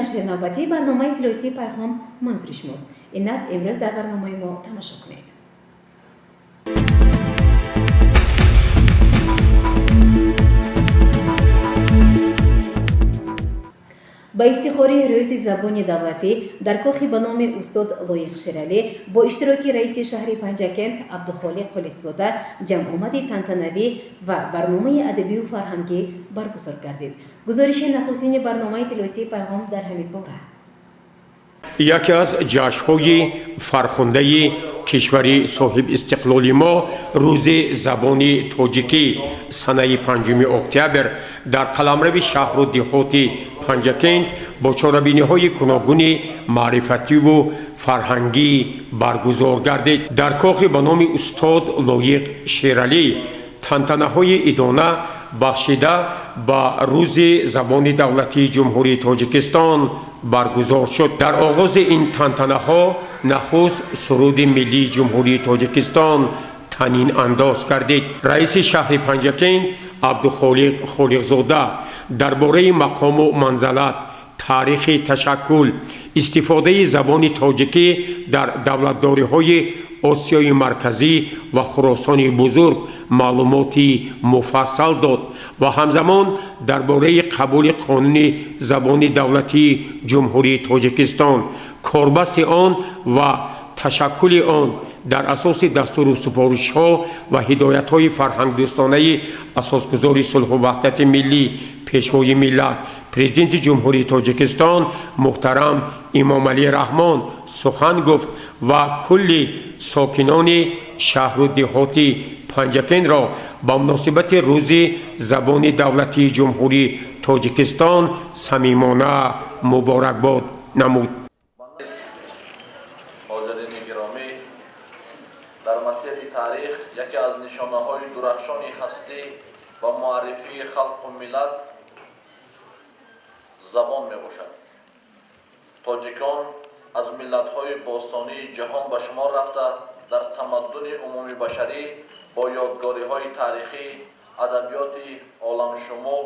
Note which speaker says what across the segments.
Speaker 1: Нашри навбатии барномаи иттилоотии «Пайғом» манзури шумост. Инак, имрӯз дар барномаи мо тамошо кунед. Ба ифтихори Рӯзи забони давлатӣ дар кохи ба номи устод Лоиқ Шералӣ бо иштироки раиси шаҳри Панҷакент Абдухолиқ Холиқзода ҷамъомади тантанавӣ ва барномаи адабию фарҳангӣ баргузор гардид. Гузориши нахустини барномаи иттилоотии «Пайғом» дар ҳамин бора.
Speaker 2: Яке аз ҷашнҳои фархундаи кишвари соҳибистиқлоли мо, Рӯзи забони тоҷикӣ, санаи 5 октябр дар қаламрави шаҳру деҳоти Панҷакент бо чорабиниҳои гуногуни маърифативу фарҳангӣ баргузор гардид. Дар кохи ба номи устод Лоиқ Шералӣ тантанаҳои идона бахшида ба Рӯзи забони давлатии Ҷумҳурии Тоҷикистон баргузор шуд. Дар оғози ин тантанаҳо нахуст суруди миллии Ҷумҳурии Тоҷикистон танин андоз гардид. Раиси шаҳри Панҷакент Абдухолиқ Холиқзода дар бораи мақому манзалат, таърихи ташаккул, истифодаи забони тоҷикӣ дар давлатдориҳои Осиёи Марказӣ ва Хуросони Бузург маълумоти муфассал дод ва ҳамзамон дар бораи қабули қонуни забони давлатии Ҷумҳурии Тоҷикистон, корбасти он ва ташаккули он дар асоси дастуру супоришҳо ва ҳидоятҳои фарҳангдӯстонаи асосгузори сулҳу ваҳдати миллӣ, Пешвои миллат, Президенти Ҷумҳурии Тоҷикистон муҳтарам Эмомалӣ Раҳмон сухан гуфт ва кулли сокинони шаҳру деҳоти Панҷакентро ба муносибати Рӯзи забони давлатии Ҷумҳурии Тоҷикистон самимона муборакбод намуд.
Speaker 3: Ҳозирини гиромӣ, дар масири таърих яке аз нишонаҳои дурахшони ҳастӣ ва муаррифии халқу миллат забон мебошад. Тоҷикон аз миллатҳои бостонии ҷаҳон ба шумор рафта, дар тамаддуни умумибашарӣ бо ёдгориҳои таърихӣ, адабиёти оламшумул,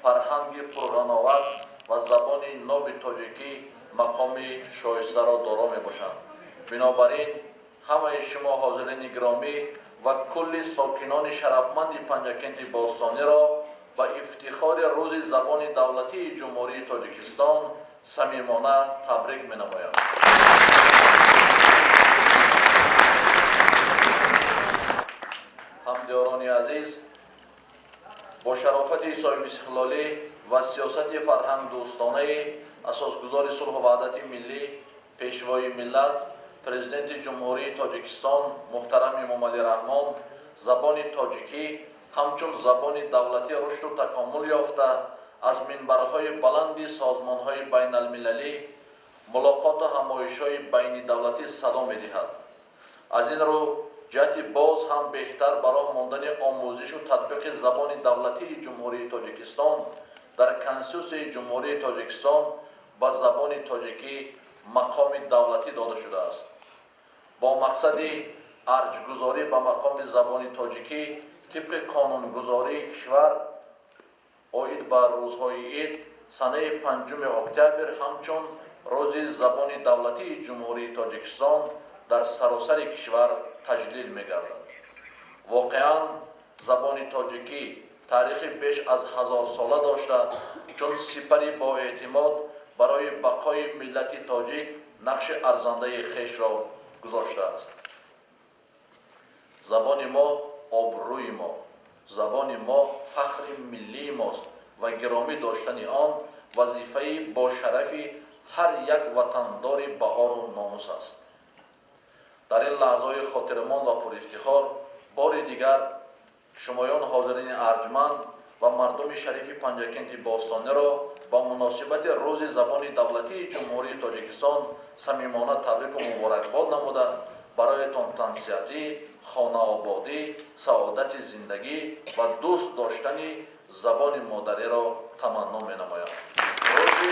Speaker 3: фарҳанги пурғановат ва забони ноби тоҷикӣ мақоми шоистаро доро мебошанд. Бинобар ин ҳамаи шумо ҳозирини гиромӣ ва кулли сокинони шарафманди Панҷакенти бостониро ба ифтихори Рӯзи забони давлатии Ҷумҳурии Тоҷикистон самимона табрик менамоям. Ҳамдиёрони азиз, бо шарофати соҳибистиқлолӣ ва сиёсати фарҳангдӯстонаи асосгузори сулҳу ваҳдати миллӣ, Пешвои миллат, Президенти Ҷумҳурии Тоҷикистон муҳтарам Эмомалӣ Раҳмон забони тоҷикӣ ҳамчун забони давлатӣ рушду такомул ёфта, аз минбарҳои баланди созмонҳои байналмилалӣ, мулоқоту ҳамоишҳои байнидавлатӣ садо медиҳад. Аз ин рӯ, ҷиҳати боз ҳам беҳтар ба роҳ мондани омӯзишу татбиқи забони давлатии Ҷумҳурии Тоҷикистон дар Конститутсияи Ҷумҳурии Тоҷикистон ба забони тоҷикӣ мақоми давлатӣ дода шудааст. Бо мақсади арҷгузорӣ ба мақоми забони тоҷикӣ, тибқи қонунгузории кишвар оид ба рӯзҳои ид, санаи 5 октябр ҳамчун Рӯзи забони давлатии Ҷумҳурии Тоҷикистон дар саросари кишвар таҷлил мегардад. Воқеан, забони тоҷикӣ таърихи беш аз ҳазорсола дошта, чун сипари боэътимод барои бақои миллати тоҷик нақши арзандаи хешро гузоштааст. Забони мо обрӯи мо, забони мо фахри миллии мост ва гиромӣ доштани он вазифаи бошарафи ҳар як ватандори баору номус аст. Дар ин лаҳзаҳои хотирамон ва пурифтихор бори дигар шумоён ҳозирини арҷманд ва мардуми шарифи Панҷакенти бостониро ба муносибати Рӯзи забони давлатии Ҷумҳурии Тоҷикистон самимона табрику муборакбод намуда, бароятон тансиҳатӣ, хонаободӣ, саодати зиндагӣ ва дӯст доштани забони модариро таманно менамоям. Рӯзи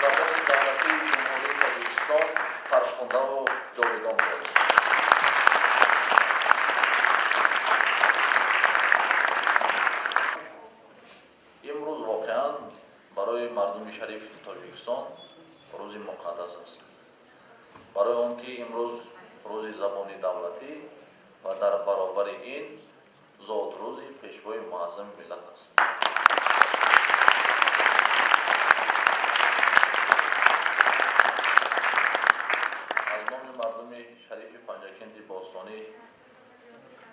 Speaker 3: забони давлатии Ҷумҳурии Тоҷикистон фархундаву ҷовидон бод! Имрӯз воқеан барои мардуми шарифи Тоҷикистон ки имрӯз рӯзи забони давлатӣ ва дар баробари ин зодрӯзи Пешвои Муаззами миллат аст. Аз номи мардуми шарифи Панҷакенти бостонӣ,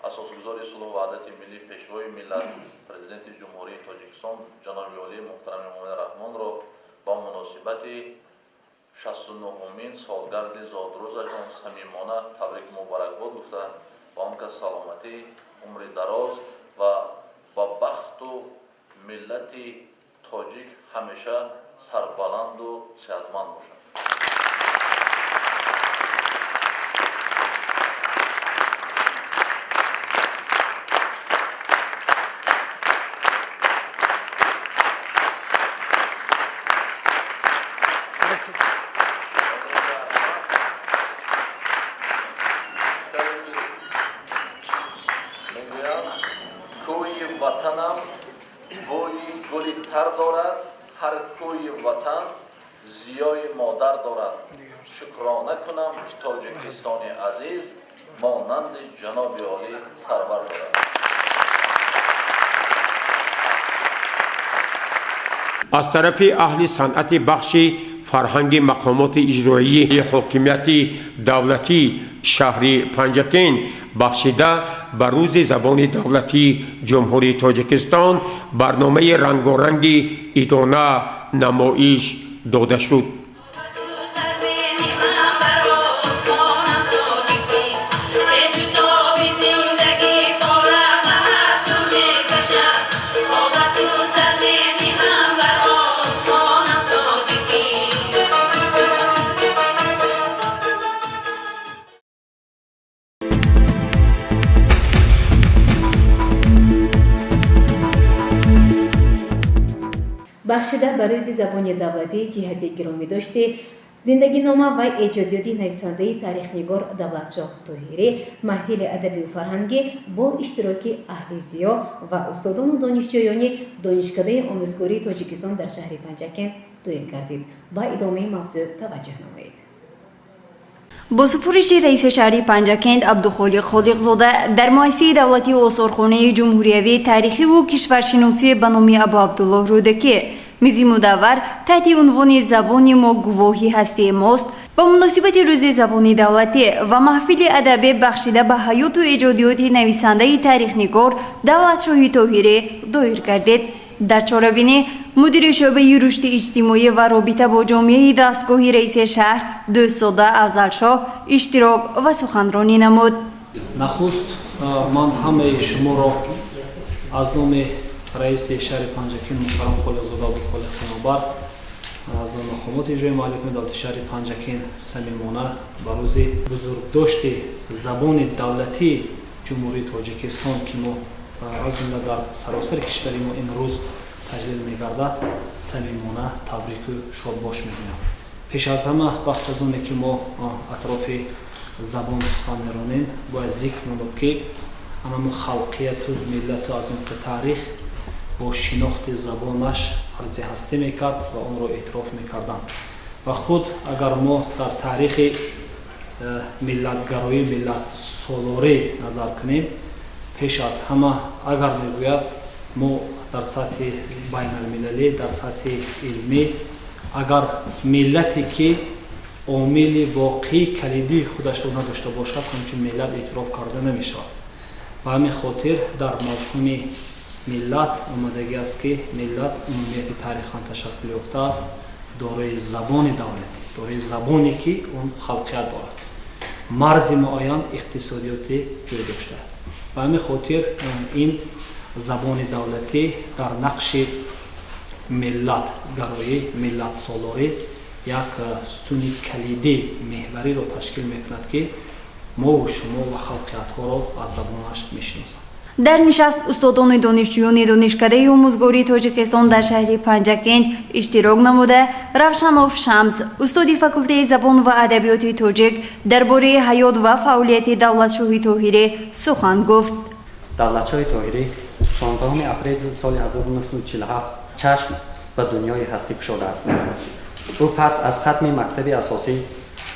Speaker 3: асосгузори сулҳу ваҳдати миллӣ, Пешвои миллат, Президенти Ҷумҳурии Тоҷикистон ҷаноби олӣ муҳтарам Эмомалӣ Раҳмонро ба муносибати 69-умин солгарди зодрӯзашон самимона табрику муборакбод гуфта, ба он кас саломатӣ, умри дароз ва ба бахту миллати тоҷик ҳамеша сарбаланду сеҳатманд бошад. Мегӯям, кӯи ватанам бӯи гули тар дорад, ҳар кӯи ватан зиёи модар дорад. Шукрона кунам, ки Тоҷикистони азиз монанди ҷаноби олӣ сарвар дорад.
Speaker 2: Аз тарафи аҳли санъати бахши фарҳанги мақомоти иҷроии ҳокимияти давлатии шаҳри Панҷакент бахшида ба рӯзи забони давлатии Ҷумҳурии Тоҷикистон барномаи рангоранги идона намоиш дода шуд.
Speaker 1: Бахшида ба рӯзи забони давлатӣ, ҷиҳати гиромӣ дошти зиндагинома ва эҷодиёти нависандаи таърихнигор Давлатшоҳ Тоҳирӣ маҳфили адабию фарҳангӣ бо иштироки аҳли зиё ва устодону донишҷӯёни Донишкадаи омӯзгории Тоҷикистон дар шаҳри Панҷакент доир гардид. Ба идомаи мавзӯъ таваҷҷӯҳ намоед.
Speaker 4: Бо супориши раиси шаҳри Панҷакент Абдухолиқ Холиқзода дар муассисаи давлатии осорхонаи ҷумҳуриявии таърихиву кишваршиносӣ ба номи Абу Абдуллоҳ Рӯдакӣ мизи мудаввар таҳти унвони «Забони мо гувоҳи ҳастии мост» ба муносибати рӯзи забони давлатӣ ва маҳфили адабӣ бахшида ба ҳаёту эҷодиёти нависандаи таърихнигор Давлатшоҳи Тоҳирӣ доир гардид. Дар чорабинӣ мудири шӯъбаи рушди иҷтимоӣ ва робита бо ҷомеаи дастгоҳи раиси шаҳр Дӯстзода Афзалшоҳ иштирок ва суханронӣ намуд.
Speaker 5: Нахуст ман ҳамаи шуморо аз номи раиси шаҳри Панҷакент муҳтарам Холиқзода Абдухолиқ Санобар, аз номи мақомоти иҷрои маҳаллии давлати шаҳри Панҷакент самимона ба рӯзи бузургдошти забони давлатии Ҷумҳурии Тоҷикистон, ки мо аз ҷумла дар саросари кишвари мо ин рӯз таҷлил мегардад, самимона табрику шодбош мегӯям. Пеш аз ҳама, вақт аз оне ки мо атрофи забон сухан меронем, бояд зикр намуд, ки анамо халқияту миллату аз умқи таърих бо шинохти забонаш арзи ҳастӣ мекард ва онро эътироф мекарданд. Ва худ агар мо дар таърихи миллатгароӣ, миллатсолорӣ назар кунем, пеш аз ҳама, агар мегӯяд, мо дар сатҳи байналмилалӣ, дар сатҳи илмӣ, агар миллате ки омили воқеии калидии худашро надошта бошад, ҳамчун миллат эътироф карда намешавад. Ба ҳамин хотир дар мафҳуми миллат омадагӣ аст, ки миллат умумияти таърихан ташаккул ёфтааст, дорои забони давлатӣ, дорои забоне ки он халқият дорад, марзи муайян иқтисодиётӣ ҷой дошта. Ба ҳамин хотир ин забони давлатӣ дар нақши миллатгароӣ, миллатсолорӣ як сутуни калидӣ, меҳвариро ташкил мекунад, ки мову шумо ва халқиятҳоро аз забонаш мешиносанд.
Speaker 4: Дар нишаст устодони донишҷӯёни Донишкадаи омӯзгории Тоҷикистон дар шаҳри Панҷакент иштирок намуда, Равшанов Шамс, устоди факултаи забон ва адабиёти тоҷик, дар бораи ҳаёт ва фаъолияти Давлатшоҳи Тоҳирӣ сухан гуфт.
Speaker 6: Давлатшоҳи Тоҳирӣ 16 апрели соли 1947 чашм ба дунёи ҳастӣ кушодааст. Ӯ пас аз хатми мактаби асосӣ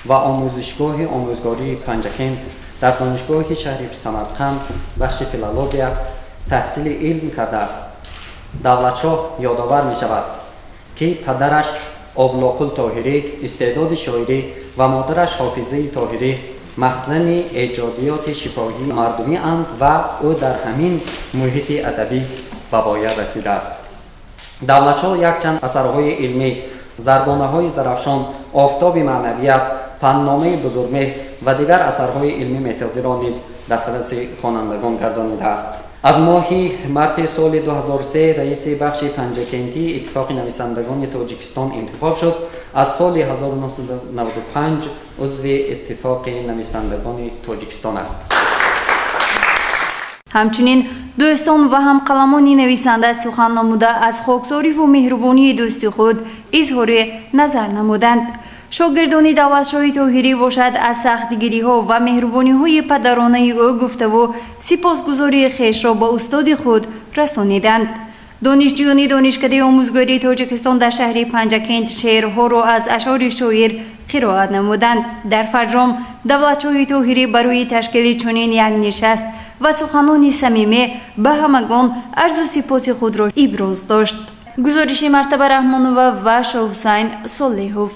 Speaker 6: ва омӯзишгоҳи омӯзгории Панҷакент, дар донишгоҳи шаҳри Самарқанд бахши филология таҳсили илм кардааст. Давлатшоҳ ёдовар мешавад, ки падараш Облоқул Тоҳирӣ истеъдоди шоирӣ ва модараш Ҳофизаи Тоҳирӣ махзани эҷодиёти шифоҳии мардумианд ва ӯ дар ҳамин муҳити адабӣ ба воя расидааст. Давлатшоҳ якчанд асарҳои илмӣ, Зарбонаҳои Зарафшон, Офтоби маънавият, Пандномаи Бузургмеҳр ва дигар асарҳои илмӣ методиро низ дастраси хонандагон гардонидааст. Аз моҳи марти соли 2003 раиси бахши Панҷакентии Иттифоқи нависандагони Тоҷикистон интихоб шуд. Аз соли 1995 узви Иттифоқи нависандагони Тоҷикистон аст.
Speaker 4: Ҳамчунин дӯстон ва ҳамқаламони нависанда сухан намуда, аз хоксориву меҳрубонии дӯсти худ изҳори назар намуданд. Шогирдони Давлатшоҳи Тоҳирӣ бошад, аз сахтгириҳо ва меҳрубониҳои падаронаи ӯ гуфтаву сипосгузории хешро ба устоди худ расониданд. Донишҷӯёни Донишкадаи омӯзгории Тоҷикистон дар шаҳри Панҷакент шеърҳоро аз ашъори шоир қироат намуданд. Дар фарҷом Давлатшоҳи Тоҳирӣ барои ташкили чунин як нишаст ва суханони самимӣ ба ҳамагон арзу сипоси худро иброз дошт. Гузориши Мартаба Раҳмонова ва Шоҳҳусайн Солеҳов.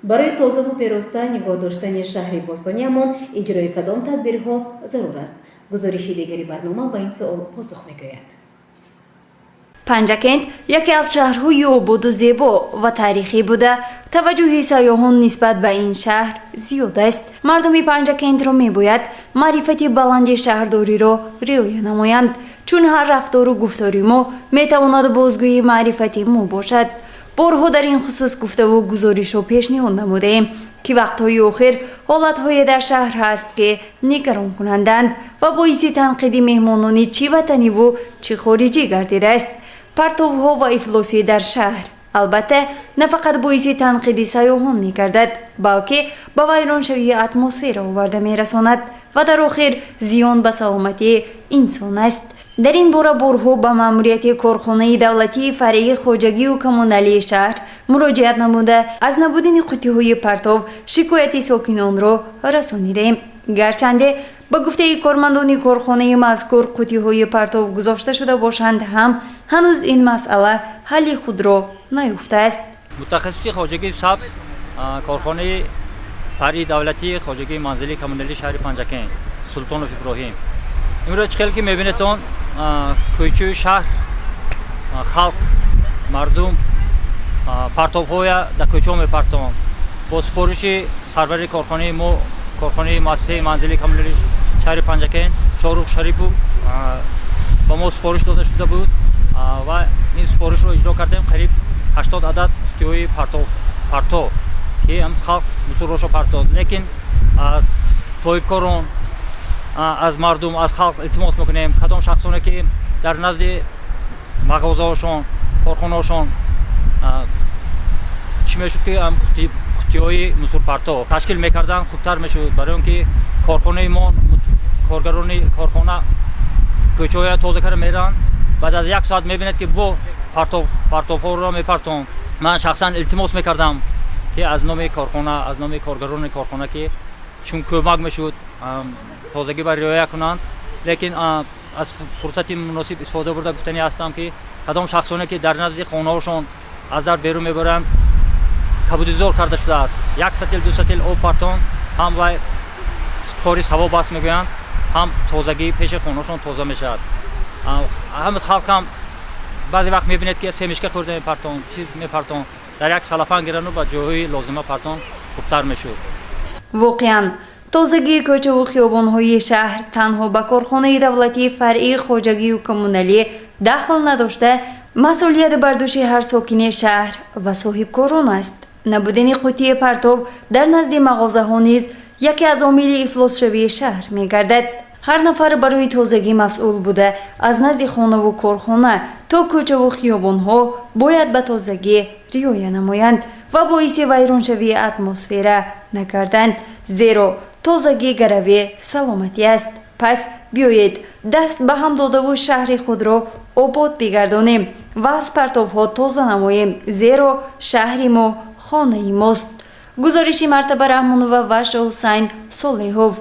Speaker 1: Барои тозаву пероста нигоҳ доштани шаҳри бостониамон иҷрои кадом тадбирҳо зарур аст? Гузориши дигари барнома ба ин суол посух мегӯяд.
Speaker 4: Панҷакент яке аз шаҳрҳои ободу зебо ва таърихӣ буда, таваҷҷӯҳи сайёҳон нисбат ба ин шаҳр зиёд аст. Мардуми Панҷакентро мебояд маърифати баланди шаҳрдориро риоя намоянд, чун ҳар рафтору гуфтори мо метавонад бозгӯи маърифати мо бошад. Борҳо дар ин хусус гуфтаву гузоришҳо пешниҳод намудаем, ки вақтҳои охир ҳолатҳое дар шаҳр ҳаст, ки нигаронкунанданд ва боиси танқиди меҳмонони чӣ ватаниву чӣ хориҷӣ гардидааст. Партовҳо ва ифлосӣ дар шаҳр албатта на фақат боиси танқиди сайёҳон мегардад, балки ба вайроншавии атмосфера оварда мерасонад ва дар охир зиён ба саломатии инсон аст. Дар ин бора борҳо ба маъмурияти корхонаи давлатии фаръии хоҷагию коммуналии шаҳр муроҷиат намуда, аз набудани қуттиҳои партов шикояти сокинонро расонидаем. Гарчанде ба гуфтаи кормандони корхонаи мазкур қуттиҳои партов гузошта шуда бошанд ҳам, ҳанӯз ин масъала ҳалли худро наёфтааст.
Speaker 7: Мутахассиси хоҷагии сабз, корхонаи фаръии давлатии хоҷагии манзилии коммуналии шаҳри Панҷакент, Султонов Иброҳим. Имрӯз чӣ хел ки мебинедтон, кӯчаи шаҳр халқ, мардум партовҳоя дар кӯчаҳо мепартонанд. Бо супориши сарвари корхонаи мо, корхонаи муассисаи манзилии коммуналии шаҳри Панҷакент Шоҳрух Шарипов, ба мо супориш дода шуда буд ва ин супоришро иҷро кардем. Қариб 80 адад қуттиҳои партов, ки халқ мусуррошо партод. Лекин аз соҳибкорон, аз мардум, аз халқ илтимос мекунем, кадом шахсоне ки дар назди мағозаҳошон, корхонаҳошон чӣ мешуд, ки қуттиҳои мусурпарто ташкил мекарданд, хубтар мешуд, барои он ки корхонаи мо, коргарони корхона кӯчаҳоя тоза карда мераванд, баъд аз як соат мебинед, ки бо партовҳоро мепартонд. Ман шахсан илтимос мекардам, ки аз номи корхона, аз номи коргарони корхона, ки чун кӯмак мешуд, тозагӣ ба риоя кунанд. Лекин аз фурсати муносиб истифода бурда гуфтанӣ ҳастам, ки кадом шахсоне ки дар назди хонаҳошон аз дар берун мебаранд, кабудизор карда шудааст, як сатил, ду сатил об партон ҳам вай кори савоб аст мегӯянд, ҳам тозагии пеши хонаҳошон тоза мешавад. Ҳам халқам баъзе вақт мебинед, ки семечка хӯрда мепартон, чиз мепартон, дар як салафан гирану ба ҷойҳои лозима партон, хубтар мешуд.
Speaker 4: Воқеан, тозагии кӯчаву хиёбонҳои шаҳр танҳо ба корхонаи давлатии фаръии хоҷагию коммуналӣ дахл надошта, масъулият бар дӯши ҳар сокини шаҳр ва соҳибкорон аст. Набудани қуттии партов дар назди мағозаҳо низ яке аз омили ифлосшавии шаҳр мегардад. Ҳар нафар барои тозагӣ масъул буда, аз назди хонаву корхона то кӯчаву хиёбонҳо бояд ба тозагӣ риоя намоянд ва боиси вайроншавии атмосфера накарданд, зеро тозагӣ гарави саломатӣ аст. Пас биёед, даст ба ҳам додаву шаҳри худро Обод бигардонем ва аз партовҳо тоза намоем, зеро шаҳри мо хонаи мост. Гузориши Мартаба Раҳмонова ва Шоҳусайн Солеҳов.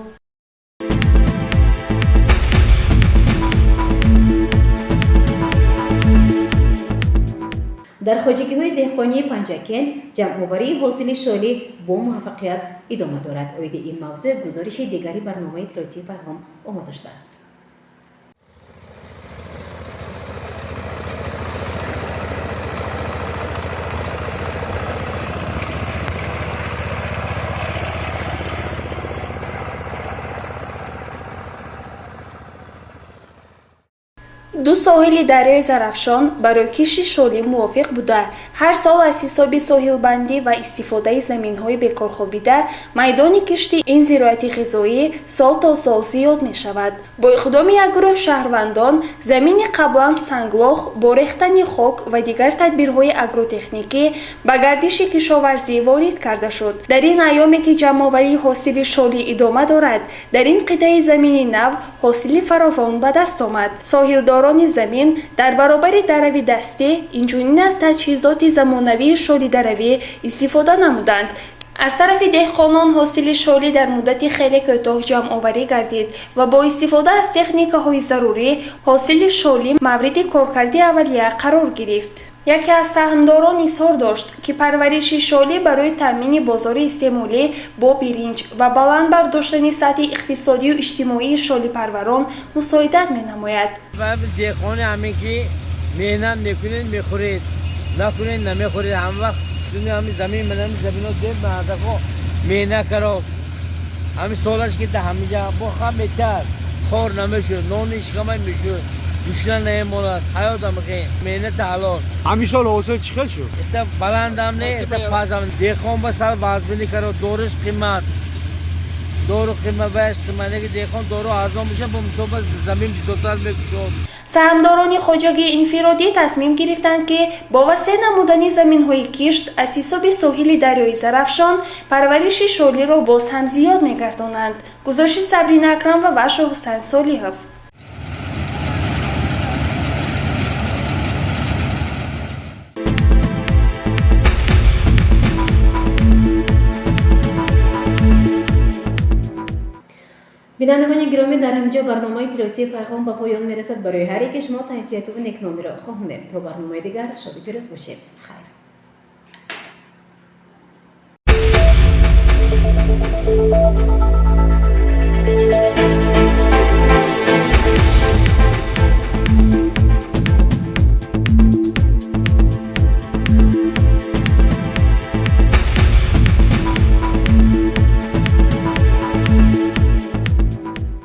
Speaker 1: Дар хоҷагиҳои деҳқонии Панҷакент ҷамъоварии ҳосили шолӣ бо муваффақият идома дорад. Оиди ин мавзӯъ гузориши дигари барномаи иттилоотии Пайғом омода шудааст.
Speaker 8: Ду соҳили дарёи Зарафшон барои кишти шолӣ мувофиқ буда, ҳар сол аз ҳисоби соҳилбандӣ ва истифодаи заминҳои бекорхобида майдони кишти ин зироати ғизоӣ сол то сол зиёд мешавад. Бо иқдоми як гурӯҳ шаҳрвандон замини қаблан санглох бо рехтани хок ва дигар тадбирҳои агротехникӣ ба гардиши кишоварзӣ ворид карда шуд. Дар ин айёме ки ҷамъоварии ҳосили шолӣ идома дорад, дар ин қитъаи замини нав ҳосили фаровон ба даст омад. Соҳилдорони замин дар баробари дарави дастӣ инчунин аз таҷҳизоти замонавии шолидаравӣ истифода намуданд. Аз тарафи деҳқонон ҳосили шолӣ дар муддати хеле кӯтоҳ ҷамъоварӣ гардид ва бо истифода аз техникаҳои зарурӣ ҳосили шолӣ мавриди коркарди аввалия қарор гирифт. Яке аз саҳмдорон изҳор дошт, ки парвариши шолӣ барои таъмини бозори истеъмолӣ бо биринҷ ва баланд бардоштани сатҳи иқтисодию иҷтимоии шолипарварон мусоидат менамояд.
Speaker 9: Деҳқони ҳамин ки меҳнат мекунед, мехӯред, накунед, намехӯред. Ҳама вақт дунё ҳамин замин, ман ҳамин замино дем, мардако меҳнат каро. Ҳамин солаш ки да ҳамиҷа бо хам метар хор намешуд, нони шикамай мешуд. Гушна намемонад, ҳаёт ҳамихе меҳнати ҳалол.
Speaker 10: Ҳамин сол ҳосил чӣ хел шуд?
Speaker 9: Иста баландам не, иста пазам. Деҳқон ба сар вазбинӣ каро, дориш қимат. Дору қимат, ваяш қимат. Неки деҳқон дору арзон бошад, бо мисол ба замин бисёртар мекушод.
Speaker 8: Саҳмдорони хоҷагии инфиродӣ тасмим гирифтанд, ки бо васеъ намудани заминҳои кишт аз ҳисоби соҳили дарёи Зарафшон парвариши шолиро боз ҳам зиёд мегардонанд. Гузориши Сабрина Акрамова ва Шоҳусайн Солиҳов.
Speaker 1: Бинандагони гиромӣ, дар ҳаминҷо барномаи иттилоотии Пайғом ба поён мерасад. Барои ҳар яке шумо тансиҳату некномиро хоҳонем. То барномаи дигар шоду пирӯз бошед. Хайр.